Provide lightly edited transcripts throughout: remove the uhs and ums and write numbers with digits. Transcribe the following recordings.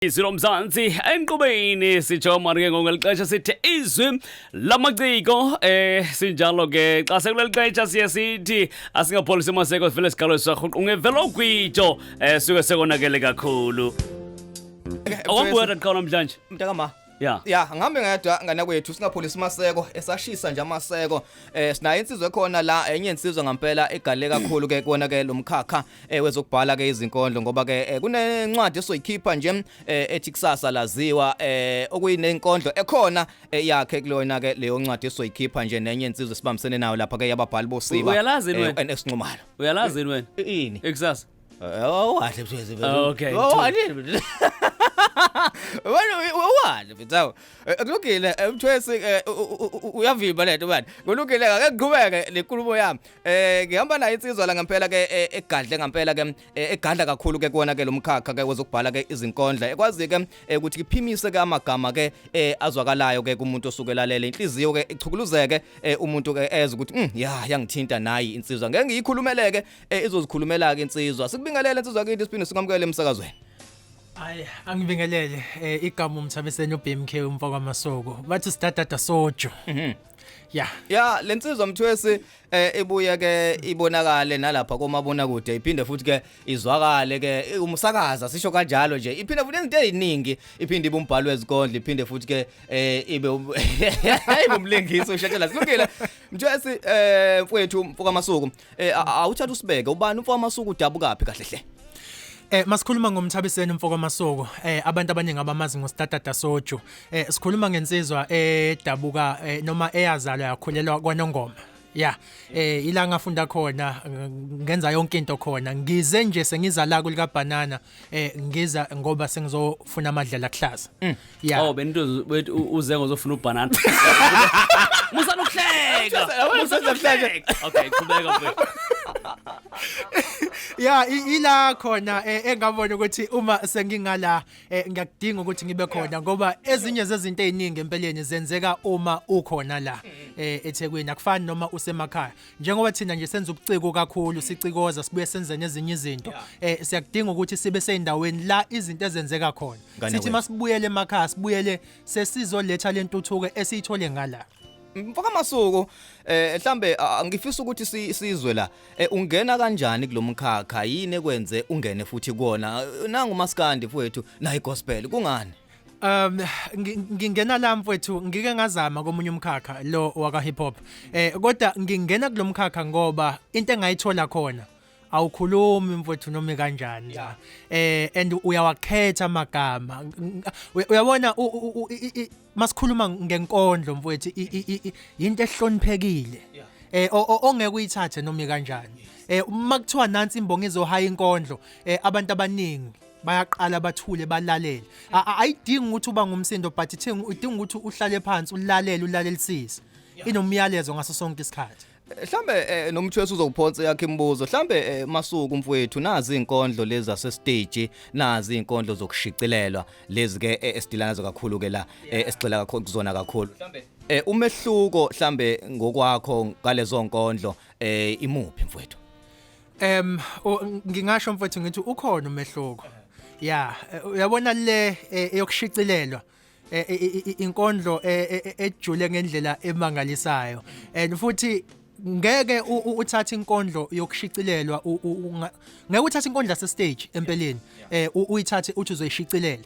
Izwi lomzansi enqubeni sitsho mani ke ngeli xesha sithi izwi lamaciko sinjalo ke xa sekuleli xesha siye sithi asingapholisi maseko sivele sigalo sarhuqu ungevela ogwitsho suke sekonakele kakhulu. Awambuya qha namhlanje. Mntakama. Ya. Ya, ngihambe ngedwa ngana kwethu singapholisi maseko esashisa nje amaseko. Sinayo insizwa ekhona la, enye insizwa ngampela egale kakhulu ke kuona ke lomkhakha wezokubhala ke izinkondlo, ngoba ke kunencwadi esoyikhipha nje ethi kusasa laziwa, okuyinenkondlo ekhona yakhe kulona ke leyo ncwadi esoyikhipha nje, nenye insizwa esibambisene nayo lapha ke yababhali bosiba. Uyalazi yini wena? NS Nxumalo. Uyalazi yini wena? Ini? Ikusasa. Oh, wahle mthwezi. Okay. Oh, wahle. Wena wahle mfethu. Kulungile mthwezi, uyavimba lento manje. Kulungile, ake ngiqhubeke lenkulumo yami. Ngihamba nayo insizwa la ngempela ke egadle ngempela ke, egadla kakhulu ke kuona ke lomkhakha ke wezokubhala ke izinkondlo. Ekwazi ke ukuthi iphimise ke amagama ke azwakalayo ke kumuntu osuke elalela, inhliziyo ke ichukuluzeke, umuntu ke ezwe ukuthi ya, yangithinta nayi insizwa. Ngeke ngiyikhulumeleke, izozikhulumela ke insizwa. Sikubingelele insizwa kithi, siphinde sikwamukele emsakazweni. Hayi, angibingelele, igama umthabiseni uBMK umfo kwaMasoko. Bathi sidadada sojo. Ya. Ya, lensizwa mthwesi ibuye ke ibonakale nalapha komabona kude, iphinde futhi ke izwakale ke umsakaza, sisho kanjalo nje, iphinde futhi izinto eziningi, iphinde ibe umbhalo wezikondlo, iphinde futhi ke ibe umlingisi usheshela. Silungile mthwesi, mfowethu mfo kaMasuku, awuthatha usibeke, ubani umfo kaMasuku, udabuka phi kahle hle? Masikhuluma ngomthabiseni umfo kaMasuku, abantu abaningi abamazi ngoSidadada Soju. Sikhuluma ngensizwa edabuka noma eyazalwa yakhulelwa kwaNongoma. Ya, ila ngafunda khona, ngenza yonke into khona. Ngize nje sengiza la kulika banana, ngiza ngoba sengizofuna amadlela kuhlaza. Ya. Oh, benito uze ngozofuna ubhanana. Musa nokuhleka. Musa nokuhleka. Okay, qhubeka mfethu. Ya, ila khona engabona ukuthi uma sengingala ngiyakudinga ukuthi ngibe khona, ngoba ezinye zezinto eziningi empeleni zenzeka uma ukhona la eThekwini, akufani noma usemakhaya. Njengoba thina nje senza ubuciko kakhulu, sicikoza, sibuye senze nezinye izinto, siyakudinga ukuthi sibe seyindaweni la izinto ezenzeka khona. Ngane Sithi wethu. masibuyele emakhaya, sibuyele sesizoletha lentuthuko esiyithole ngala. Mfoka Masuku, mhlambe ngifisa ukuthi sizwe la, ungena kanjani kulomkhakha, yini ekwenze ungene futhi kuona? Nangu maskandi mfowethu, nayi gospel, kungani? Ngingena la mfowethu, ngike ngazama komunye umkhakha lo waka hip hop. Kodwa ngingena kulomkhakha ngoba into engayithola khona, awukhulumi mfowethu noma kanjani la. And uyawakhetha amagama. Uyabona masikhuluma ngenkondlo mfowethu, into ehloniphekile. Ongeke uyithathe noma kanjani. Uma kuthiwa nansi imbongi izohaya inkondlo, abantu abaningi bayaqala bathule balalele. Ayidingi ukuthi uba ngumsindo, but idinga ukuthi uhlale phansi ulalele, ulalelisise. Inomyalezo ngaso sonke isikhathi. Mhlambe nomthwesu uzokuphonsa yakhe imibuzo. Mhlambe Masuku mfowethu, nazi izinkondlo lezi zase stage, nazi izinkondlo zokushicilelwa lezi ke esidila nazo kakhulu ke la, esigxila kakhulu kuzona kakhulu. Mhlambe umehluko mhlambe ngokwakho ngalezo nkondlo imuphi mfowethu? Ngingasho mfowethu ngithi ukhona umehluko. Ya, uyabona le eyokushicilelwa, inkondlo ejule ngendlela emangalisayo, and futhi ngeke uthathe inkondlo yokushicilelwa, ngeke uthathe inkondlo yase stage empeleni uyithathe uthi uzoyishicilela,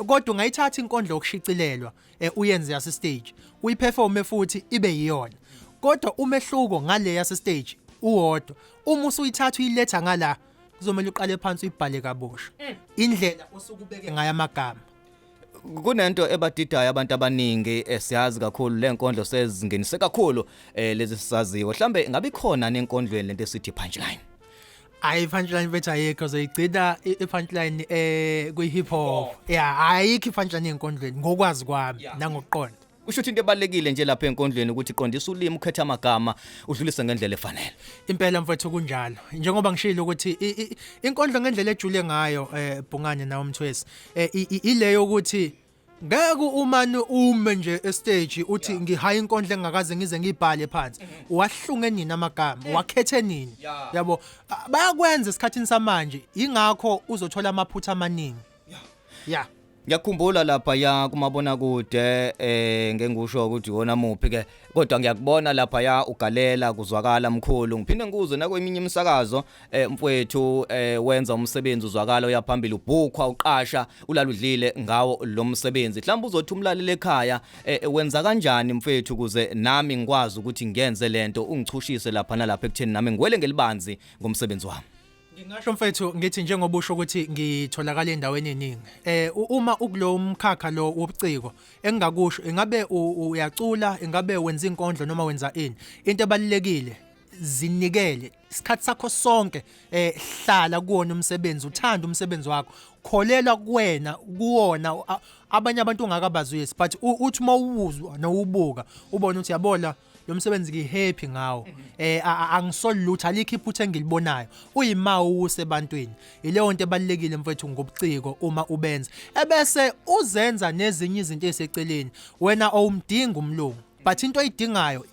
kodwa ungayithatha inkondlo yokushicilelwa uyenze yase stage, uyiperforme futhi ibe yiyona. Kodwa umehluko ngale yase stage uwodwa: uma usuyithatha uyiletha ngala, kuzomela uqale phansi uyibhale kabusha indlela osukubeke ngayo amagama. Kunento ebadidayo abantu abaningi, siyazi kakhulu le nkondlo sezingenise kakhulu lezi sisaziwe. Mhlambe ngabe ikhona nenkondlweni lento esithi punchline? Ayi, punchline bethu ayikho, zoyigcina i-punchline kwi hip hop. Yeah, ayikho i-punchline enkondlweni ngokwazi kwami nangokuqonda. Kusho ukuthi into ebalekile nje lapha enkondlweni ukuthi qondisa ulimi, ukhethe amagama, udlulise ngendlela efanele. Impela mfowethu, kunjalo. Njengoba ngishilo ukuthi inkondlo ngendlela ejule ngayo, Bhungane nawo Mthwesi, ileyo ukuthi ngeke umane ume nje estage uthi ngihaya inkondlo engakaze ngize ngibhale phansi. Wahlunge nini amagama, wakhethe nini, yabo? Bayakwenza esikhathini samanje, ingakho uzothola amaphutha amaningi, ya. Ngiyakhumbula lapha ya kumabona kude ngengisho ukuthi wona muphi ke, kodwa ngiyakubona lapha ya ugalela kuzwakala mkhulu. Ngiphinde ngikuzwe nakweminye imisakazo, mfowethu, wenza umsebenzi uzwakala uyaphambili, ubhukhwa, uqasha, ulaludlile ngawo lo msebenzi. Mhlawumbe uzothi umlaleli ekhaya, wenza kanjani mfowethu ukuze nami ngikwazi ukuthi ngenze lento, ungichushise lapha nalapha ekutheni nami ngiwele ngelibanzi ngomsebenzi wami? Ngingasho mfethu ngithi, njengoba usho ukuthi ngitholakala endaweni eningi, uma ukulo mkhakha lo wobuciko, engingakusho, ingabe uyacula, ingabe wenza inkondlo noma wenza ini, into ebalekile, zinikele isikhathi sakho sonke, hlala kuwona umsebenzi, uthanda umsebenzi wakho, kholelwa kuwena kuwona. Abanye abantu ungakabazwisi, but uthi mawuzwa nowubuka ubone ukuthi yabona lo msebenzi ngihappy ngawo, angisoli lutho, alikho iphutha engilibonayo, uyimawu usebantwini. Ileyo nto ebalekile mfethu ngobuciko. Uma ubenza ebese uzenza nezinye izinto eziseceleni, wena awumdingi umlungu, but into oyidingayo,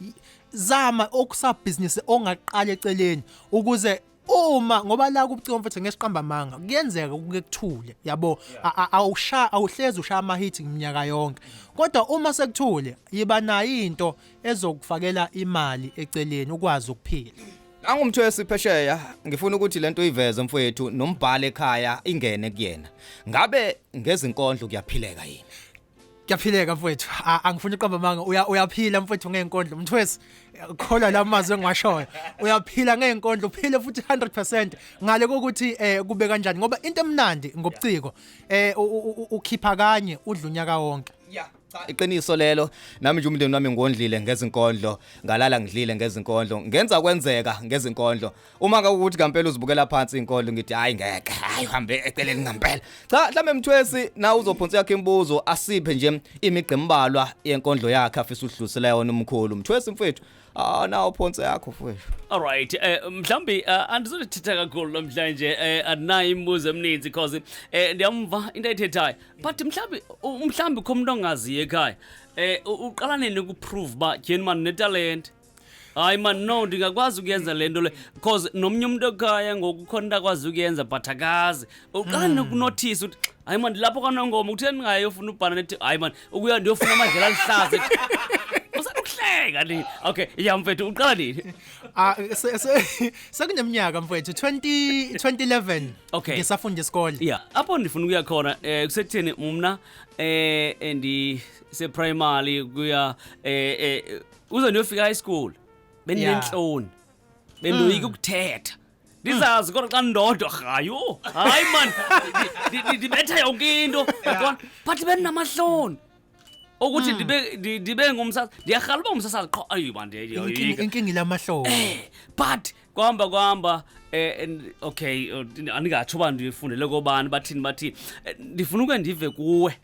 zama okusabhizinisi ongaqala eceleni ukuze uma, ngoba la kubuciko mfethu, ngesiqamba amanga, kuyenzeka kuke kuthule, yabo, awusha awuhlezi ushaya ama hit iminyaka yonke, kodwa uma sekuthule yiba nayo into ezokufakela imali eceleni ukwazi ukuphila. Angumthwesi phesheya, ngifuna ukuthi lento uyiveze mfowethu, nombhalo ekhaya ingene kuyena. Ngabe ngezinkondlo kuyaphileka yini? Kuyaphileka mfowethu. Angifuni uqamba amanga, uyaphila mfowethu ngeenkondlo. Mthwesi, kholwa lamazwi engiwashoyo, uyaphila ngeenkondlo, uphile futhi 100%, ngale kokuthi kube kanjani, ngoba into emnandi ngobuciko, ukhipha kanye, udla unyaka wonke. Yeah. Cha, iqiniso lelo. Nami nje umndeni wami ngondlile ngezinkondlo, ngalala ngidlile ngezinkondlo, ngenza kwenzeka ngezinkondlo. Uma ngakuthi ngempela uzibukela phansi inkondlo, ngithi hayi ngeke, hayi uhambe eceleni ngempela. Cha, mhlambe Mthwesi na uzophonsa yakhe imibuzo, asiphe nje imigqa embalwa yenkondlo yakhe afisa udlulisela yona umkhulu. Mthwesi mfethu, ah, nawo phonsa yakho mfethu. Alright, mhlambi andizothetha kakhulu namhlanje, andinayo imibuzo emininzi because ndiyamva into ayithethayo, but mhlambi kho umuntu ongaziyo ekhaya, uqala nini ukuprove uba tyheni mani netalent, hayi man, no, ndingakwazi ukuyenza le nto le? Because nomnye umuntu ekhaya ngoku khona into akwazi ukuyenza but akazi. Uqala nini ukunothisa ukuthi hayi man, ndilapho kwaNongoma, kutheni ndingayofuna ubhana nethi, hayi man, ukuya ndiyofuna amadlela aluhlaza? Usanokuhleka ni. Okay, ya mfethu, uqala nini? Ah, sekuneminyaka mfowethu, 20 2011. Ngisafunda isikole. Yeah, apho ndifuna ukuya khona, kusekutheni mna ndise primary kuya uze ndiyofika high school, bendinentloni, bendoyika ukuthetha, ndizazi, kodwa xa ndodwa, hayo, hayi man, ndibetha yonke into, yabona, but bendinamahloni ukuthi ndibe ngumsasazi. Ndiyarhala uba ngumsasazi qho, ayi man, ndiyoyika. Inkinga ilamahloni. But kwahamba kwahamba, okay, andingatsho uba ndifundele kobani, bathini bathini. Ndifuna uke ndive kuwe,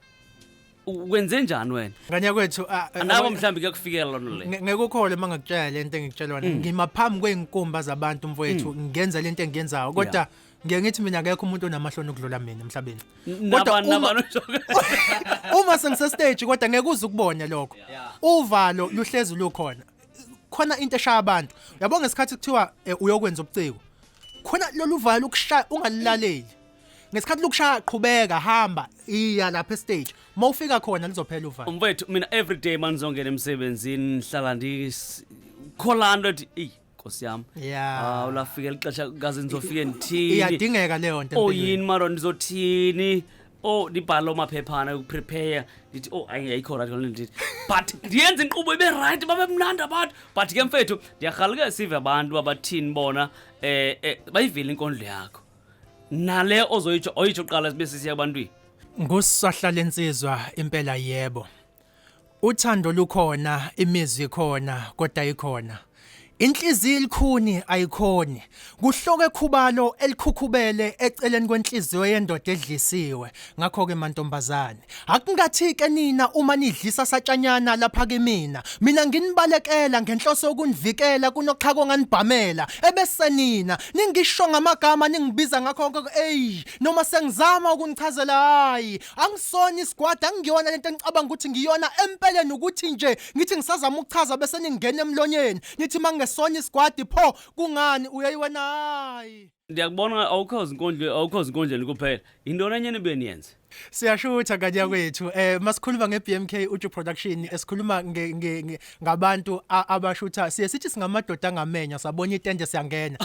wenze njani wena? Nganya kwethu, anabo mhlawumbi kuyakufikela loo nto leyo. Ngeke ukhole uma ngakutshela lento engikutshela yona. Ngima phambi kwey'nkumba zabantu mfowethu, ngenza lento engiyenzayo, kodwa ngiye ngithi mina akekho umuntu onamahloni ukudlula mina emhlabeni. Kodwa nabani? Uma sengisestage, kodwa ngeke uze ukubone lokho, uvalo luhlezi lukhona. Khona into eshaya abantu, yabo, ngesikhathi kuthiwa uyokwenza ubuciko, khona lolu valo ukushaya ungalilaleli. Ngesikhathi lukushaya, qhubeka, hamba, iya lapha estage, mawufika khona lizophela uvalo. Mfethu, mina every day manizongena emsebenzini ngihlala ndikholaa nto ethi, eyi nkosi yami, hawu, lafika ixesha, kaze ndizofike ndithini? Iyadingeka leyo nto Oh, empilweni. Yini maro, ndizothini? Oh, ndibhale amaphephana ukuprepare, ndithi oh hayi, ayikho right loo nto, ndithi but ndiyenza inkqubo ibe right, babe mnandi abantu. But ke mfethu, ndiyarhala ke sive abantu abathini bona, bayivile inkondlo yakho nale ozoyitsho, oyitsho kuqala sibe sisiya ebantwini. Ngusahla lensizwa impela, yebo. Uthando lukhona, imizwi ikhona, kodwa ikhona. Inhliziyo ilikhuni, ayikhoni. Kuhloke khubalo elikhukhubele eceleni kwenhliziyo yendoda edlisiwe. Ngakho ke mantombazane, akungathi ke nina uma nidlisa satshanyana lapha kimina. Mina nginibalekela ngenhloso yokunivikela kunoxhaka onganibhamela. Ebese nina ningisho ngamagama, ningibiza ngakho konke, ey, noma sengizama ukunichazela, hayi, angisona isigwada, angiyona lento engicabanga ukuthi ngiyona empeleni. Ukuthi nje ngithi ngisazama ukuchaza bese ningena emlonyeni, nithi mangesona isigwadi, pho kungani uyayi wena, hayi. Ndiyakubona, awukho zinkondlo, awukho zinkondleni kuphela. Yintoni enye nibe niyenze? Siyashutha kanye kwethu. Masikhuluma ngeBMK Uju Production, esikhuluma ngabantu abashutha, siye sithi singamadoda angamenya, sabona itende siyangena.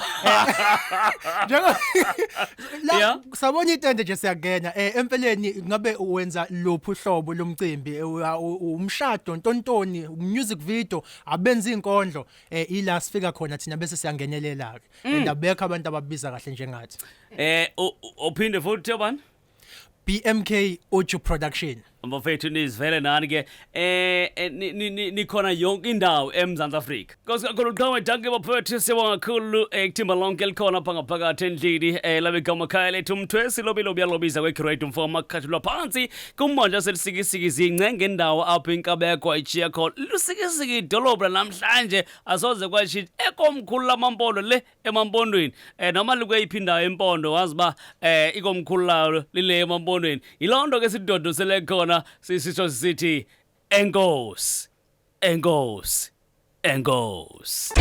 Njengo la sabona itende nje siyangena. Empeleni ngabe wenza luphi uhlobo lomcimbi, umshado, ntontoni, music video, abenza inkondlo, ila sifika khona thina bese siyangenelela ke. And abekho abantu ababiza kahle njengathi. Uphinde futhi bani? BMK Uju Production. Bafethu, nizivele nani ke, nikhona yonke indawo eMzantsi Afrika. Nkosi kakhulu qhawe, dankie bafethu, siyabonga kakhulu kuthimba lonke elikhona apha ngaphakathi endlini. Labe gama khaya lethu umthwesi lobilo buyalobiza kwe-grade umfo amakhathulwa phansi kummandla seLusikisiki, zince ngendawo apho inkabeko ayitshiya khona Lusikisiki, idolophu namhlanje asoze kwatshintsha, ekomkhulu lamaMpondo le emaMpondweni. Noma likweyiphi indawo eMpondo, wazi uba ikomkhulu lawo lile emaMpondweni. Yiloo nto ke sidodosele khona, sisitsho sisithi enkosi, enkosi, enkosi.